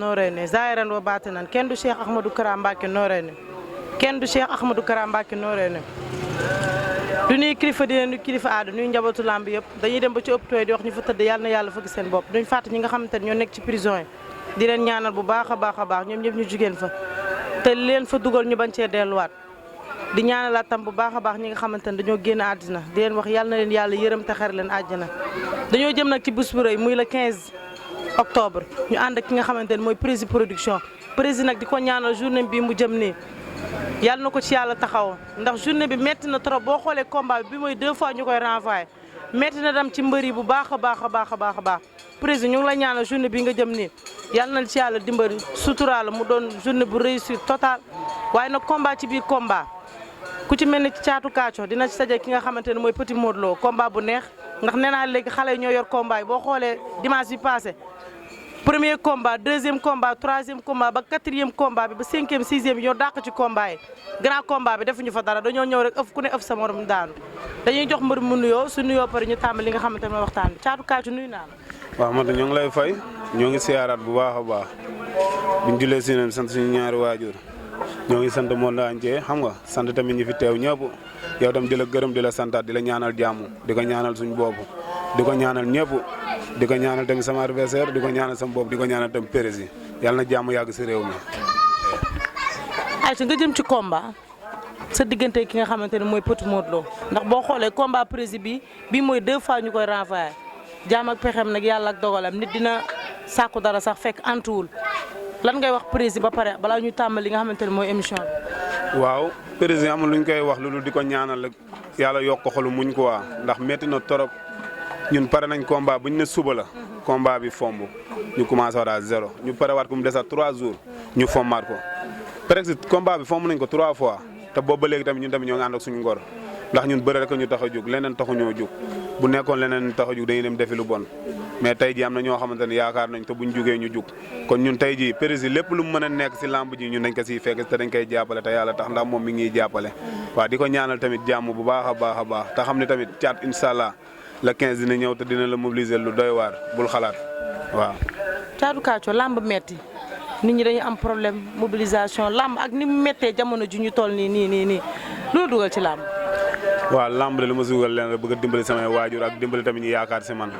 Noreyni zaahiran wa baatinan kenn du Cheikh Ahmadou Kara Mbacké Noreyni kenn du Cheikh Ahmadou Kara Mbacké Noreyni du nuy kilifa dina nu kilifa aada nuy njabootu lamb yëpp dañuy dem ba ci hôpital yi di wax ñu fa tëdd yàlla na yàlla fëgg seen bopp duñ fàtte ñi nga xamante ne ñoo nekk ci prison yi di leen ñaanal bu baax a baax ñoom ñëpp ñu jugeen fa te leen fa dugal ñu bañ cee delluwaat di ñaanalaat tam bu baax a baax ñi nga xamante ne dañoo génn àddina di leen wax yàlla na leen yàlla yërëm te xar leen àjjana dañoo jëm nag ci bés bu rëy muy le 15 octobre ñu ànd ak ki nga xamante ne mooy Prési production Prési nag di ko ñaanal journée bi mu jëm nii yàlla na ko ci yàlla taxaw ndax journée bi metti na trop boo xoolee combat bi mooy 2 fois ñu koy renvoyé metti na dem ci mbër yi bu baax a baax Prési ñu ngi la ñaanal journée bi nga jëm nii yàlla na ci yàlla dimbali suturaal mu doon journée bu réussir total waaye nag combat ci biir combat ku ci mel ni ci caatu kaaco dina ci saje ki nga xamante ne mooy Petit Modou Lo combat bu neex ndax nee naa léegi xale yi ñoo yor combat yi boo xoolee dimanche bi passé premier combat deuxième combat troisième combat ba quatrième combat bi ba cinquième sixième ñoo dàq ci combat yi grand combat bi defuñu fa dara dañoo ñëw rek ëf ku ne ëf sa morom daanu dañuy jox mbër mu nuyoo su nuyoo pare ñu tàmbali li nga xamante ne mooy waxtaan bi caatu kaaco nuyu naa la. waaw man ñoo ngi lay fay ñoo ngi siyaaraat bu baax a baax buñ julee si ne sant suñu ñaari waajur ñoo ngi sant monde entier xam nga sant tamit ñi fi teew ñëpp yow tam di la gërëm di la santaat di la ñaanal jàmm di ko ñaanal suñu bopp di ko ñaanal ñëpp di ko ñaanal tamit sama adversaire di ko ñaanal sama bopp di ko ñaanal tamit Prési yàlla na jàmm yàgg si réew mi. Aïcha nga jëm ci combat sa diggante ki nga xamante ne mooy Petit Modou Lo ndax boo xoolee combat Prési bi mooy 2 fois ñu koy renvoyé jaam ak pexem nag yàlla ak dogalam nit dina sàkku dara sax fekk antuwul lan ngay wax Prési ba pare balaa ñu tàmbali li nga xamante ne mooy émission bi. waaw Prési amul lu ñu koy wax loolu di ko ñaanal rek yàlla yokk ko xolu muñ ko waa ndax métti na torop ñun pare nañ combat bu ñu ne suba la combat bi fomb ñu commencé waat à 0 ñu pare waat ko mu des à 3 jours ñu fommaat ko presque combat bi fomb nañ ko 3 fois te boobu ba léegi tamit ñun tamit ñoo ngi ànd ak suñu ngor ndax ñun bëre rek ñu tax a jóg leneen taxu ñoo jóg bu nekkoon leneen tax a jóg dañuy dem defi lu bon mais tey jii am na ñoo xamante ne yaakaar nañ te buñ jugee ñu jug kon ñun tey jii Prési lépp lu mu mën a nekk si lamb ji ñun dañ ko siy fekk te dañ koy jàppale te yàlla tax ndax moom mi ngi jàppale waaw di ko ñaanal tamit jàmm bu baax a baax te xam ne tamit caat incha allah le 15 dina ñëw te dina la mobiliser lu doy waar bul xalaat waaw. caatu kaaco lamb metti nit ñi dañu am problème mobilisation lamb ak ni mu méttee jamono ji ñu toll nii loolu dugal ci lamb. waaw lamb de li ma sugal leen rek bëgg a dimbali samay waajur ak dimbali tamit ñu yaakaar si man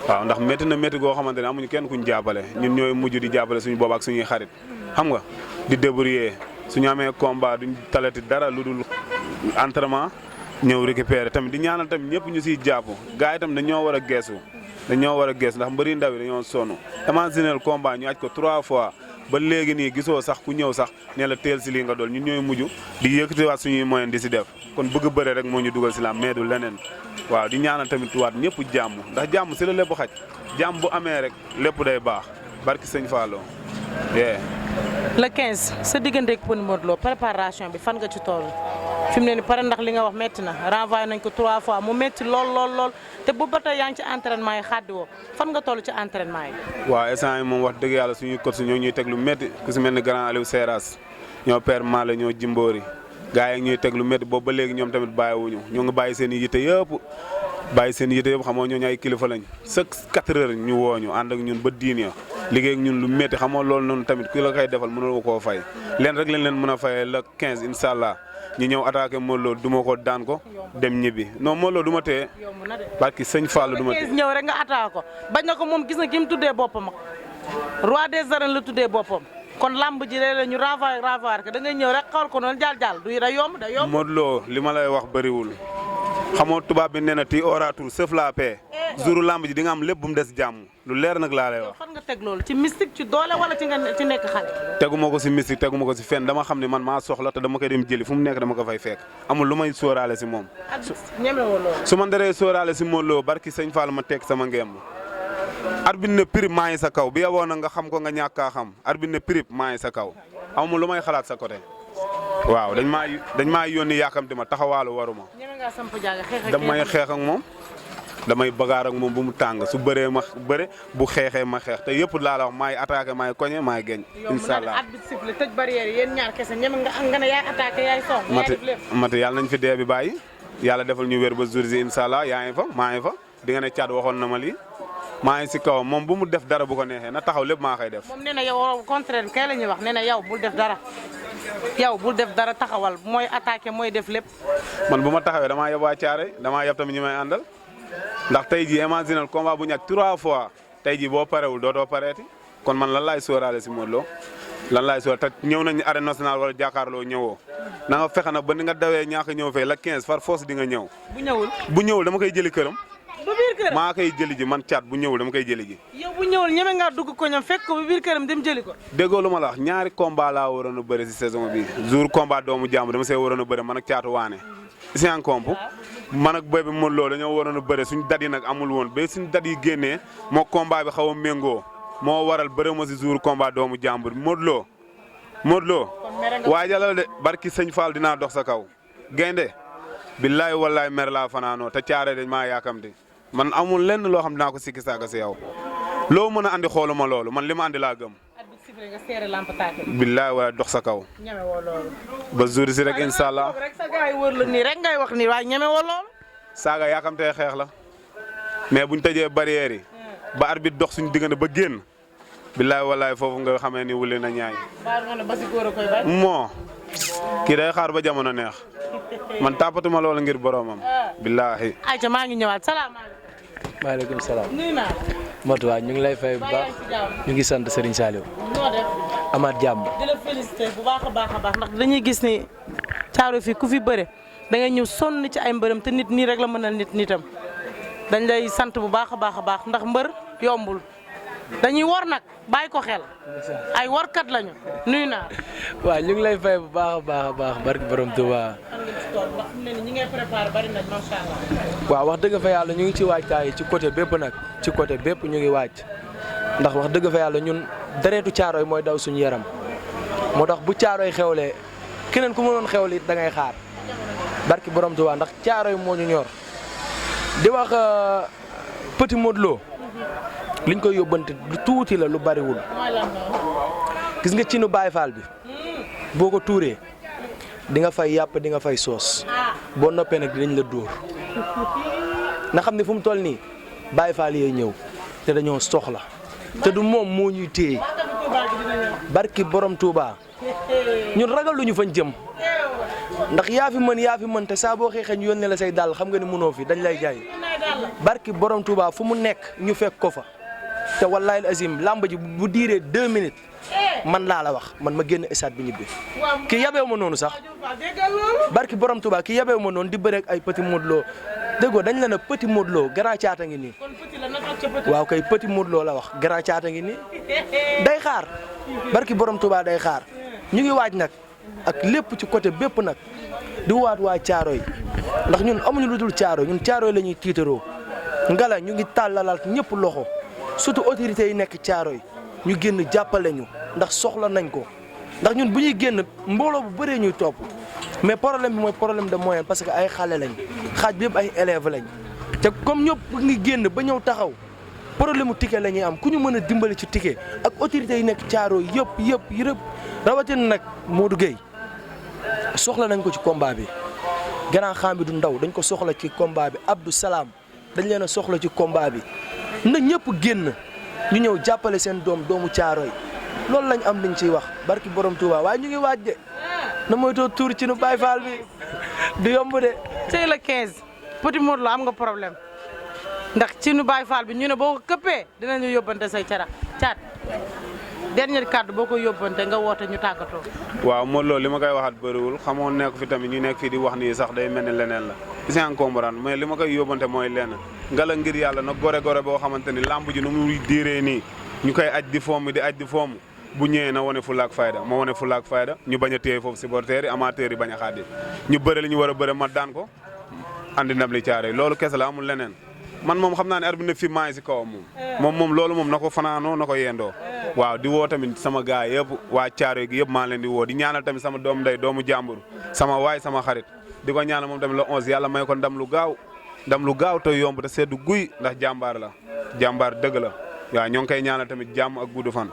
waaw ndax métti na métti goo xamante ne amuñu kenn kuñ jàppale ñun ñooy mujj di jàppale suñu bopp ak suñuy xarit xam nga di débrouiller suñu amee combat duñ talati dara lu dul entraînement ñëw récupérer tamit di ñaanal tamit ñëpp ñu siy jàpp gars yi tamit dañoo war a geesu ndax mbëri ndaw yi dañoo sonn imaginel combat ñu aj ko 3 fois ba léegi nii gisoo sax ku ñëw sax ne la teel si lii nga dool ñun ñooy mujj di yëkkatiwaat suñuy moyen di si def kon bëgg bëre rek moo ñu dugal si lam mais du leneen waaw di ñaanal tamit waat ñëpp jàmm ndax jàmm si la lépp xaj jàmm bu amee rek lépp day baax barki sëñ Fallou. le 15 sa diggante ak Petit Modou Lo préparation bi fan nga ci toll fi mu ne nii pare ndax li nga wax métti na renvoyé nañ ko 3 fois mu métti lool te bu ba tey yaa ngi ci entraînement yi xaddi woo fan nga toll ci entraînement yi. waaw instant yi moom wax dëgg yàlla suñuy coach ñoo ñuy teg lu métti ku si mel ni grand Aliou Seras ñoo père Male ñoo Jimboori gars yi ñuy teg lu métti boobu ba léegi ñoom tamit bàyyiwuñu ñoo ngi bàyyi seen i yitte yëpp xamoo ñooñu ay kilifa lañ chaque 4 heures ñu woo ñu ànd ak ñun ba diine liggéey ak ñun lu métti xamoo loolu noonu tamit ku la koy defal mënuloo koo fay leen rek lañ leen mën a fayee le 15 incha allah ñu ñëw attaqué Modou Lo duma ko daan ko dem ñibbi non Modou Lo du ma téye barki sëñ Fallou du ma téye ñëw rek nga attaqué ko bañ na ko moom gis na ki mu tuddee boppam roi des arènes la tuddee boppam kon lamb ji léeg-léeg ñu renvoyer ko da ngay ñëw rek xawal ko noonu jaal du da yomb Modou Lo li ma lay wax bëriwul xamoo tubaab bi nee na ti oratul sauf la paix jouru lamb ji di nga am lépp bu mu des jàmm lu leer nag laa lay wax. fan nga teg loolu ci mystique ci doole wala ci nekk xale. teguma ko si mystique teguma ko si fenn dama xam ne man maa soxla te dama koy dem jëli fu mu nekk dama ko fay fekk amul lu may sóoraale si moom. su ma daree sóoraale si Modou Lo barki sëñ Fall ma teg sama ngemb. arbitre ne prip maa ngi sa kaw bi yaboo na nga xam ko nga ñàkk kaa xam arbitre ne prip maa ngi sa kaw amul lu may xalaat sa côté. waaw dañ maa yónni yàkkamti ma taxawaalu waruma. damay xeex ak moom. damay bagaar ak moom bu mu tàng su bëree ma bëre bu xeexee ma xeex te yëpp laa la wax maay attaqué maay koñe maay geñ. incha allah arbitre siffle tëj barrière yéen ñaar kese ñeme nga ne yaay attaqué yaay song. mati yàlla nañ fi dee bi bàyyi yàlla defal ñu wér ba jour ji incha allah yaa ngi fa maa ngi fa di nga ne caat waxoon na ma lii maa ngi si kaw moom bu mu def dara bu ko neexee na taxaw lépp maa koy def. moom nee na yow contraire kay la ñuy wax nee na yow bul def dara yow bul def dara taxawal mooy attaqué mooy def lépp. man bu ma taxawee damaa yeb waa Thiaré damaa yeb tamit ñi may àndal ndax tey jii imaginal combat bu ñàkk 3 fois tey jii boo parewul dootoo pareeti kon man lan laay sóoraale si Modou Lo lan laay sóor te ñëw nañu arène nationale wala jàkkaarloo ñëwoo na nga fexe na ba ni nga dawee ñaaka ñëw fee la 15 far force di nga ñëw. bu ñëwul dama koy jëli këram. ba biir këram maa koy jëli ji man caat bu ñëwul dama koy jëli ji. yow bu ñëwul ñeme ngaa dugg ko ñam fekk ko ba biir këram dem jëli ko. déggoo lu ma la wax ñaari combat laa waroon a bëri si saison bi jour combat doomu jàmm dama see waroon a bëri man ak caatu waane. si en comp man ak boy bi Modou Lo dañoo waroon a bëri suñu dat yi nag amul woon ba suñu dat yi génnee moo combat bi xaw a méngoo moo waral bëri ma si jour combat doomu jàmbur Modou Lo waajalal de barki sëñ Fall dinaa dox sa kaw gaynde billaay wallaay mer laa fanaanoo te caare dañ maa yaakamti man amul lenn loo xam dinaa ko sikki saaga si yow loo mën a andi xooluma loolu man li ma andi laa gëm. billaay wallaay dox sa kaw. ñeme woo loolu. ba jour si rek incha allah. rek sa gars yi wër la nii rek ngay wax nii waaye ñeme woo loolu. saaga yaakamtee xeex la mais buñ tëjee barrière yi. ba arbitre dox suñu diggante ba génn. billaay wallaay foofu nga xamee ni wuli na ñaay. moo kii day xaar ba jamono neex man tàppatuma loolu ngir boromam. billaahi. ayca maa ngi ñëwaat salaamaaleykum. maaleykum salaam. nuyu naa la. Matuwaay ñu ngi lay fay bu baax ñu ngi sant Serigne Saliou. noo def. amaat jàmm. di la félicité bu baax a baax ndax dañuy gis ni Thiaroye fii ku fi bëre da ngay ñëw sonn ci ay mbërëm te nit nii rek la mënal nitam dañ lay sant bu baax a baax ndax mbër yombul. dañuy war nag bàyyi ko xel ay warkat lañu nuyu naa. waaw ñu ngi lay fay bu baax a baax barki borom Touba. ndax fi mu ne nii ñi ngay préparé bari nañ macha allah. waaw wax dëgg fa yàlla ñu ngi ci waajtaay ci côté bépp nag ci côté bépp ñu ngi waaj ndax wax dëgg fa yàlla ñun deretu Thiaroye mooy daw suñu yaram moo tax bu Thiaroye xewlee keneen ku mënoon xewli da ngay xaar barki borom Touba ndax Thiaroye moo ñu ñor di wax Petit Modou Lo liñ koy yóbbante lu tuuti la lu bariwul gis nga cinu Baye Fall bi boo ko tuuree di nga fay yàpp di nga fay soos boo noppee nag dinañ la dóor na xam ne fu mu toll nii Baye Fall yee ñëw te dañoo soxla te du moom moo ñuy téye barki borom Touba ñun ragal lu ñu fañ jëm ndax yaa fi mën te saa boo xeexee ñu yónnee la say dàll xam nga ni mënoo fi dañ lay jaay barki borom Touba fu mu nekk ñu fekk ko fa. te wallahi azim làmb ji bu diiree 2 minutes man laa la wax man ma génn stade bi ñibbi kii yabeewu ma noonu sax barki borom Touba kii yabeewu ma noonu di bëre ak ay Petit Modou Lo déggoo dañ la ne Petit Modou Lo grand caata ngi nii waaw kay Petit Modou Lo la wax grand caata ngi nii day xaar barki borom Touba day xaar ñu ngi waaj nag ak lépp ci côté bépp nag di waat waa Thiaroye ndax ñun amuñu lu dul Thiaroye ñun Thiaroye la ñuy tiitaroo ngala ñu ngi tàllalal ñëpp loxo surtout autorités yi nekk Thiaroye ñu génn jàppale ñu ndax soxla nañ ko ndax ñun bu ñuy génn mbooloo bu bëree ñuy topp mais problème bi mooy problème de moyen parce que ay xale lañ xaaj bi yëpp ay élèves lañ te comme ñëpp ngi génn ba ñëw taxaw problème mu ticket la ñuy am ku ñu mën a dimbali ci ticket ak autorités yi nekk Thiaroye yëpp rawatina nag Modou Gueye soxla nañ ko ci combat bi grand xam bi du ndaw dañ ko soxla ci combat bi Abdou Salam dañ leen a soxla ci combat bi na ñëpp génn ñu ñëw jàppale seen doomu Thiaroye loolu lañ am liñ ciy wax barki borom Touba waaye ñu ngi waaj de na moytoo tuur ci nu Baye Fall bi du yomb de. tey la 15 Petit Modou Lo am nga problème ndax ci nu Baye Fall bi ñu ne boo ko këppee dinañu yóbbante say caat dernier kàddu boo ko yóbbante nga woote ñu tàggatoo. waaw Modou Lo li ma koy waxaat bëriwul xamoon nekk fi tamit ñu nekk fii di wax nii sax day mel ni leneen la c'est en comprendre mais li ma koy yóbbante mooy lenn ngala ngir yàlla na gore boo xamante ni lamb ji nu muy diiree nii ñu koy aj di fomm bu ñëwee na wane fulla ak fayda ma wane fulla ak fayda ñu bañ a téye foofu supporters yi amateurs yi bañ a xaadi ñu bëre li ñu war a bëre ma daan ko andi ndam li Thiaroye loolu kese la amul leneen man moom xam naa ne arbitre fi maa ngi si kawam moom loolu moom na ko fanaanoo na ko yendoo waaw di woo tamit sama gaay yëpp waa Thiaroye gi yëpp maa leen di woo di ñaanal tamit sama doom ndey doomu jàmbur sama waay sama xarit di ko ñaanal moom tamit le 11 yàlla may ko ndam lu gaaw te yomb te seddu guy ndax jàmbaar la jàmbaar dëgg la waaw ñoo ngi koy ñaanal tamit jàmm ak gudd fan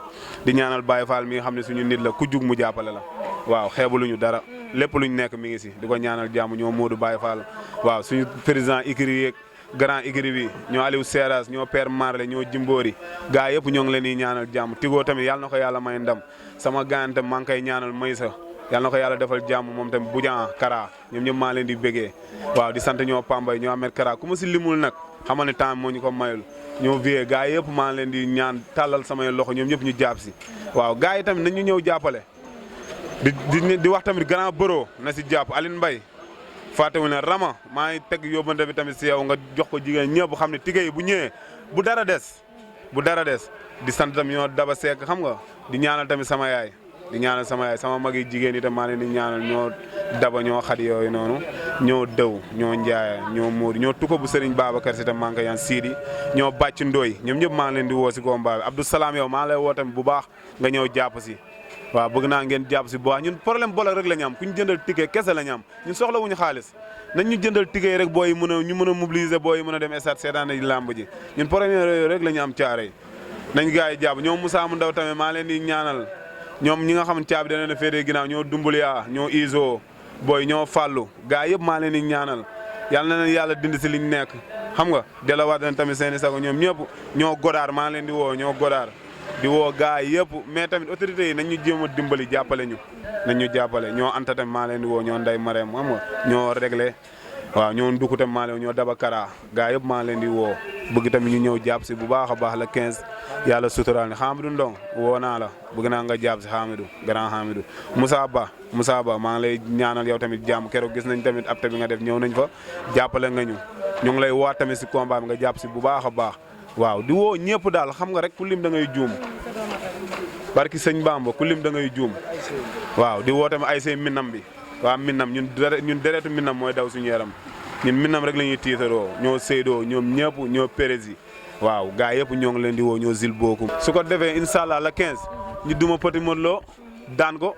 di ñaanal Baye Fall mi nga xam ne suñu nit la ku jug mu jàppale la waaw xeebuluñu dara lépp luñ nekk mi ngi si di ko ñaanal jàmm ñoo Modou Baye Fall waaw suñu président Ikri yeeg grand igri bi ñoo Aliou Seras ñoo Père Marley ñoo Jimbori gaa yëpp ñoo ngi leen di ñaanal jàmm Tigo tamit yàlla na ko yàlla may ndam sama gaan tamit maa ngi koy ñaanal Maysa yàlla na ko yàlla defal jàmm moom tamit Boudian Kara ñoom ñëpp maa leen di bégee waaw di sant ñoo Pambay ñoo Ahmed Kara ku ma si limul nag xamal ne temps moo ñu ko mayul ñoo vie gaa yëpp maa leen di ñaan tàllal samay loxo ñoom ñëpp ñu jàpp si waaw gaa yi tamit nañ ñu ñëw jàppale di wax tamit grand boro na si jàpp Aline Mbaye fàttewu ne Rama maa ngi teg yóbbante bi tamit si yow nga jox ko jigéen ñëpp xam ne tigé yi bu ñëwee bu dara des di sant tamit ñoo Daba Seck xam nga di ñaanal tamit sama yaay di ñaanal sama yaay sama mag yi jigéen yi tam maa leen di ñaanal ñoo Daba ñoo xat yooyu noonu ñoo Dëw ñoo Ndiaye ñoo Mouri ñoo Tuko bu Serigne Babacar si tam maa ngi koy yan Sidi ñoo Bàcc Ndoy ñoom ñëpp maa ngi leen di woo si combat bi Abdou Salam yow maa ngi lay woo tamit bu baax nga ñëw jàpp si waaw bëgg naa ngeen jàpp si bu baax ñun problème bolok rek la ñu am ku ñu jëndal ticket kese la ñu am ñun soxla wuñu xaalis nañ ñu jëndal ticket yi rek booy yi ñu mën a mobiliser booy yi mën a dem stade seetaan ji làmb ji ñun problème yooyu rek la ñu am caare yi nañ gars yi jàpp ñoom Moussa mu ndaw tamit maa leen di ñaanal ñoom ñi nga xam ne caabi dana na féetee ginnaaw ñoo Dumbulia ñoo Iso booy ñoo Fallou gars yëpp maa leen di ñaanal yàlla na leen yàlla dindi si liñ nekk xam nga delawaat leen tamit seeni sago ñoom ñëpp ñoo Godaar maa leen di woo ñoo Godaar di woo gars yi yëpp mais tamit autorités yi nañ ñu jéem a dimbali jàppale ñu nañ ñu jàppale ñoo Anta tamit maa leen di woo ñoo Ndeye Marème xam nga ñoo réglé waaw ñoo Nduku tamit maa leen ñoo Daba Kara gars yëpp maa leen di woo bëgg tamit ñu ñëw jàpp si bu baax a baax la 15 yàlla suturaal ni Hamidou Ndong woo naa la bëgg naa nga jàpp si Hamidou grand Hamidou Moussa Ba maa ngi lay ñaanal yow tamit jàmm keroog gis nañ tamit apte bi nga def ñëw nañ fa jàppale nga ñu ngi lay woo tamit si combat bi nga jàpp si bu baax a baax waaw di woo ñëpp daal xam nga rek ku lim da ngay juum barki sëñ Bamba ku lim da ngay juum waaw di woo tamit ay seen minam bi waaw minam ñun deretu minam mooy daw suñu yaram ñun minam rek la ñuy tiitaroo ñoo Seydoo ñoom ñëpp ñoo Pérési waaw gaa yëpp ñoo ngi leen di woo ñoo zil bookum su ko defee incha allah la 15 ñu duma Petit Modou Lo daan ko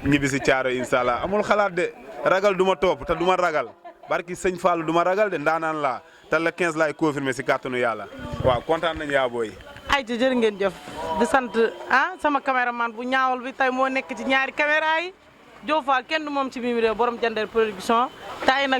ñibbi si caaro incha allah amul xalaat de ragal du ma topp te du ma ragal barki sëñ Fallou du ma ragal de ndaanaan laa te la 15 laay confirmé si kàttanu yàlla waaw kontaan nañ yaa booy. ay ci jërë ngeen jëf di sant sama caméraman bu ñaawal bi tey moo nekk ci ñaari caméra yi Diop Fall kenn du moom ci Mimi Réew borom Jandel production tay nag